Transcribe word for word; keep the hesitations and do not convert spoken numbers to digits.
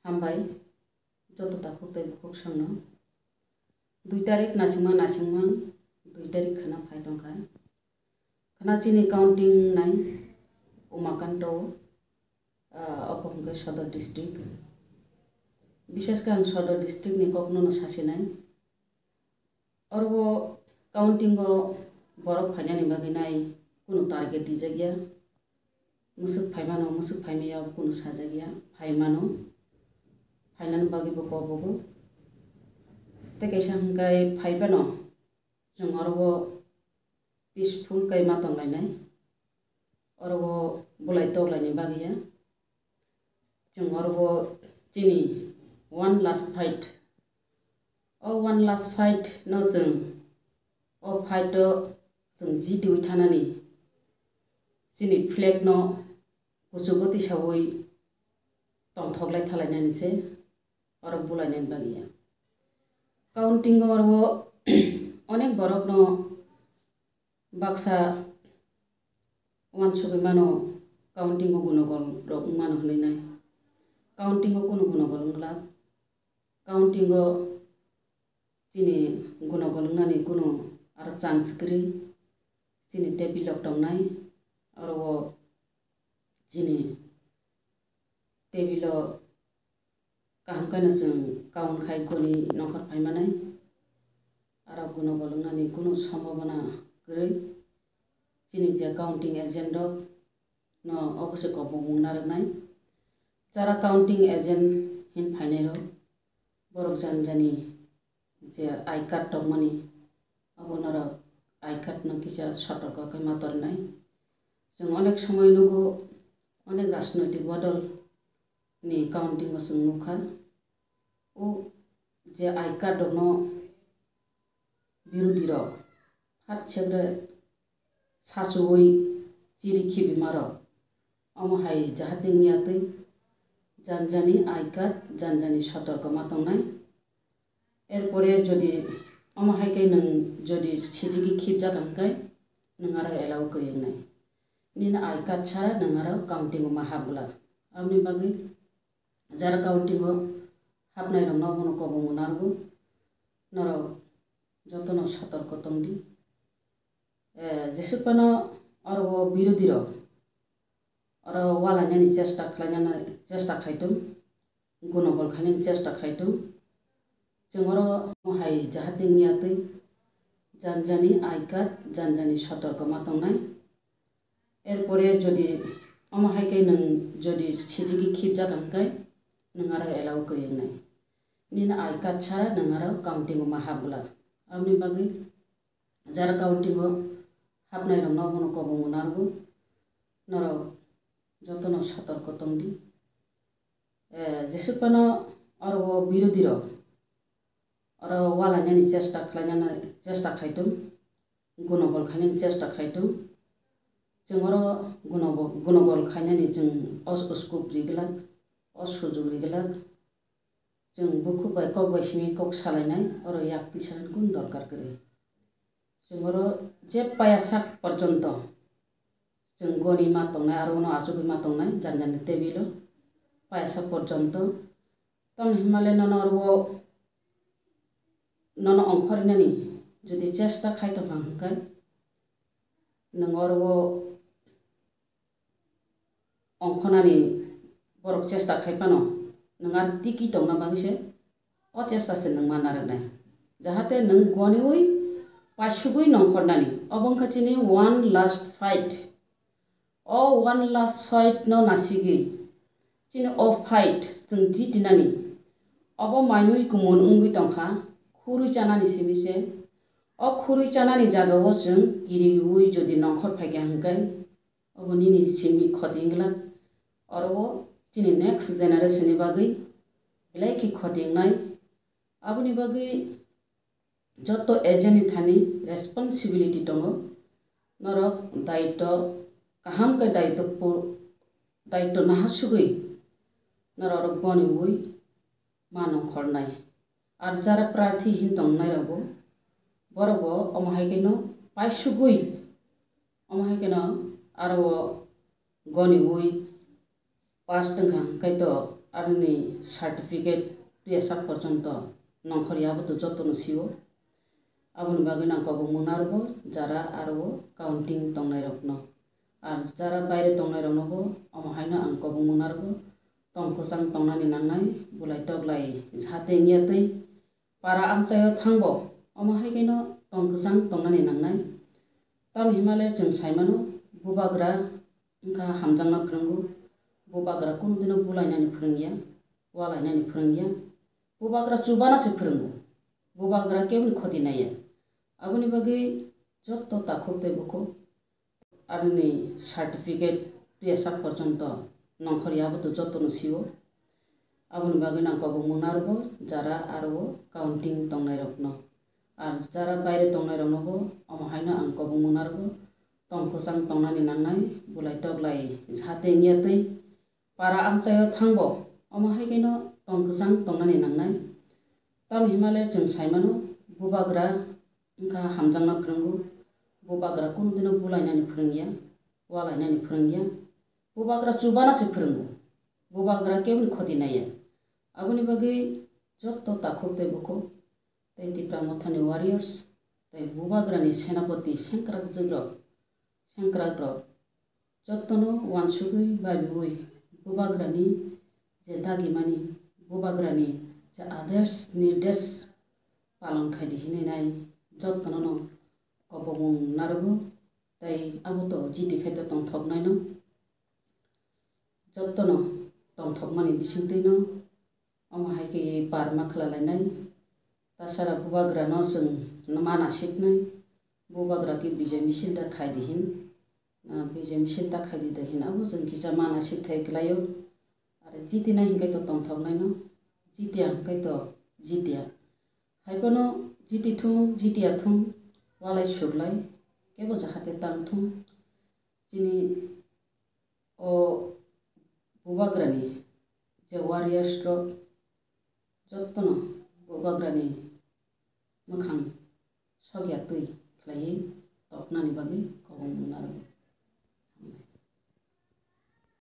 Hambai joto takhuk tei bukhuk songno. Dui tarik nasingma nasingma dui tarik khana phai tongkha. Khana chini counting nai Umakanto, ah, obo hwnkhe Sodor district. Bishesh khe ang Sodor district ni kokno no sasinai. Oro o counting o borok phainani bagwi nai kunu target rijak ya. Mwswk phaimano, mwswk phaimaya kunu sajak ya, phaimano. Phainani bagwi bo kobogo. Tei kaisa hwnkhe phaibano chwng oro o peaceful khe ma tonglainai. Oro o bulai toklaini bagwi ya. Chwng oro o chini one last fight. O one last fight no chwng, o fight o chwng jitiwi thanani chini flag no kuchugo tisawi tongthoklai thalainani se oro bulainani bagwi ya. Counting o oro o onek borok no baksa uansugwi mano, counting o gunogol rok wngmano hwnwi nai. Counting o kunu gunogol wngla. Counting o chini gunogol wngnani kunu aro chance kwrwi. Chini table rok tongnai, oro o chini table o kaham khe no chwng count khai goni nongkhor phai manai. Aro gunogol wngnani kunu sombhabona kwrwi. Chini je counting agent rok no obo se kobongmung narwknai. Jara counting agent hin phainai rok, borok jani jani je I card tongmani, abo norok I card no kisa sotorko khe ma tornai. Chwng onek somoi nugo, onek rajnoitik bodol ni counting o chwng nukha. O je I card rokno birodhi rok phat segre sachuwi chiri khibimarok. Omo hai jahate wngya twi jani jani I card, jani jani sotorko ma tongnai. Erpore jodi omo hai khe nwng jodi sijigwi khibjak hwnkhe nwng aro allow kwrwi wngnai. Nini I card sara nwng aro counting o ma hap glak. Aboni bagwi jara counting o hapnai rokno bono kobongo narwgo. Norok jotono sotorko tongdi. Eh, jesuk phano oro o birodhi rok oro walainani chesta khlainani chesta khaitong, gunogol khainani chesta khaitong. Chwng oro hai jahate wngya twi jani jani I card, jani jani sotorko ma tongnai. Erpore jodi omo hai khe nwng jodi sijigwi khibjak hwnkhe nwng aro allow kwrwi wngnai. Nini I card sara nwng aro counting o ma hap glak. Aboni bagwi jara counting o hapnai rokno bono kobongo narwgo. Norok jotono sotorko tongdi. Eh, jesuk phano oro o birodhi rok oro walainani chesta khlainani chesta khaitong, gunogol khainani chesta khaitong. Chwng oro gunobo-, gunogol khainani chwng os-, uskup ri glak, o sujuk ri glak. Chwng bukhuk bai kok bai simi kok salainai, oro yak tisanani kun dorkar kwrwi. Chwng oro je paya sak porjonto chwng goni ma tongnai, aro uno achugwi ma tongnai jani jani table o paya sak porjonto. Tamni hwnmale nono oro o nono ongkhornani jodi chesta khai tongkha hwnkhe nwng oro o ongkhornani borok chesta khai phano nwng aro tiki tongna bagwi se o chesta se nwng ma narwknai. Jahate nwng goniwi paisugwi nongkhornani. Obo wngkha chini one last fight. O one last fight no nasigwi chini o fight chwng jitinani. Obo maimui kumun wngwi tongkha, khurwi chanani simi se. O khurwi chanani jagao chwng kiriwi jodi nongkhor phaikha hwnkhe, obo nini simi khoti wngla. Oro o chini next generation ni bagwi belai khe khoti wngnai. Aboni bagwi joto agent ni thani responsibility tongo. Norok daitw kaham khe daitw pu-, daitw nahasugwi norok goniwi ma nongkhornai. Ar jara prarthi hin tongnai rokbo, borokbo omo hai kheno paisugwi, omo hai kheno aro o goniwi pass wngkha, hwnkhe to Aroni certificate tuya sak porjonto nongkhor ya, abo to jotono sio. Aboni bagwi ang kobongma narwgo jara aro o counting tongnairokno. Ar jara baire tongnairoknobo omo haino ang kobongma narwgo, tong kwchang tongnani nangnai, bulai toklai jahate wngya twi para amchaio thangbo, omo hai khaino tong kwchang tongnani nangnai. Tamni himale chwng saimano, bubagra wngkha hamjakna phwrwngo, bubagra kunu dino bulainani phwrwngya, walainani phwrwngya, bubagra chubana se phwrwngo, bubagra keboni khoti naiya. Aboni bagwi joto takhuk tei bukhuk aroni certificate tuya sak porjonto nongkhor ya, abo to jotono sio. Aboni bagwi ang kobongma narwgo jara aro o counting tongnairokno. Ar jara baire tongnairoknobo omo haino ang kobongma narwgo, tong kwchang tongnani nangnai, bulai toklai jahate wngya twi para amchaio thangbo, omo hai khaino tong kwchang tongnani nangnai. Tamni himale chwng saimano, bubagra wngkha hamjakna phwrwngo, bubagra kunu dino bulainani phwrwngya, walainani phwrwngya, bubagra chubana se phwrwngo, bubagra keboni khoti naiya. Aboni bagwi joto takhuk tei bukhuk tei Tipra Mothani warriors tei bubagrani senapati sengkrak jwkrok, sengkrakrok jotono uansugwi babiui bubagrani je dagimani, bubagrani je adesh nirdesh palon khaidi hinwi nai jotono no kobongma narwgo, tei abo to jiti khai to tongthoknaino. Jotono tongthokmani bisingtwino omo hai khe parma khlalainai. Tasara bubagrano chwng mana siknai, bubagra khe bijai misil da khaidi hin, ah, bijai misil da khaidi da hin, abo chwng kisa mana sikthai klaio. Aro jitinai hinkhai to tongthoknaino, jitiya hinkhai to jitiya. Haiphano jiti thung, jitiya thung, walai suklai, kebo jahate tang thung. Chini o bubagrani je warriors rok jotono bubagrani mwkhang sokya twi khlaiwi toknani bagwi kobongma narwgo.